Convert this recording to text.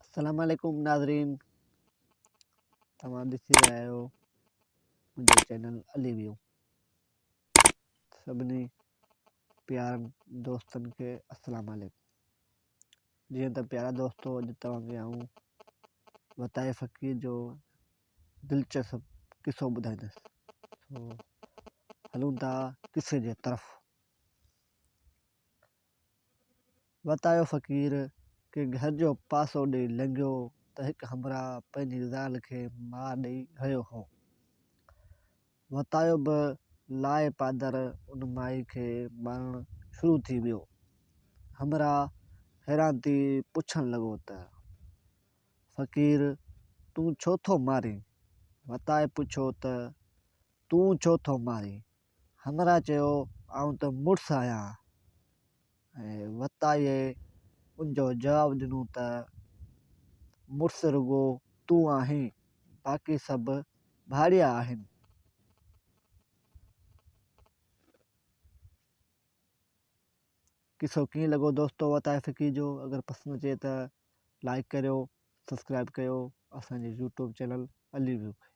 السلام عليڪم ناظرين توهان ڏسي رهيا آهيو منهنجو چينل علي ويو سڀني پيارن دوستن کي السلام عليڪم جيئن ته پيارا دوستو اڄ توهان کي آئون وتائي فقير جو دلچسپ قصو ٻڌائيندس سو هلون ٿا قصي جي طرف وتايو فقير ڪنهن گهر جو پاسو ڏئي لنگهيو ته هڪ همراهه پنهنجي زال کي مار ڏئي رهيو هو. وتايو به لائي پادر ان مائي کي مارڻ شروع ٿي ويو. همراهه حيران ٿي پڇڻ لڳو ته، فقير تون ڇو ٿو مارين؟ وتائي پڇيو ته، تون ڇو ٿو مارين؟ همراهه چيو، آئون ته مڙس آهيان. ۽ وتايي ان جو جواب ڏنو ته، مڙس رڳو تون آهين، باقي سڀ ڀاڙيا آهن. قصو ڪيئن لڳو دوستو وتائي فقير جو اگر پسند اچي ته لائيڪ ڪريو سبسڪرائب ڪيو اسان جي يوٽيوب چينل علي ويو کي.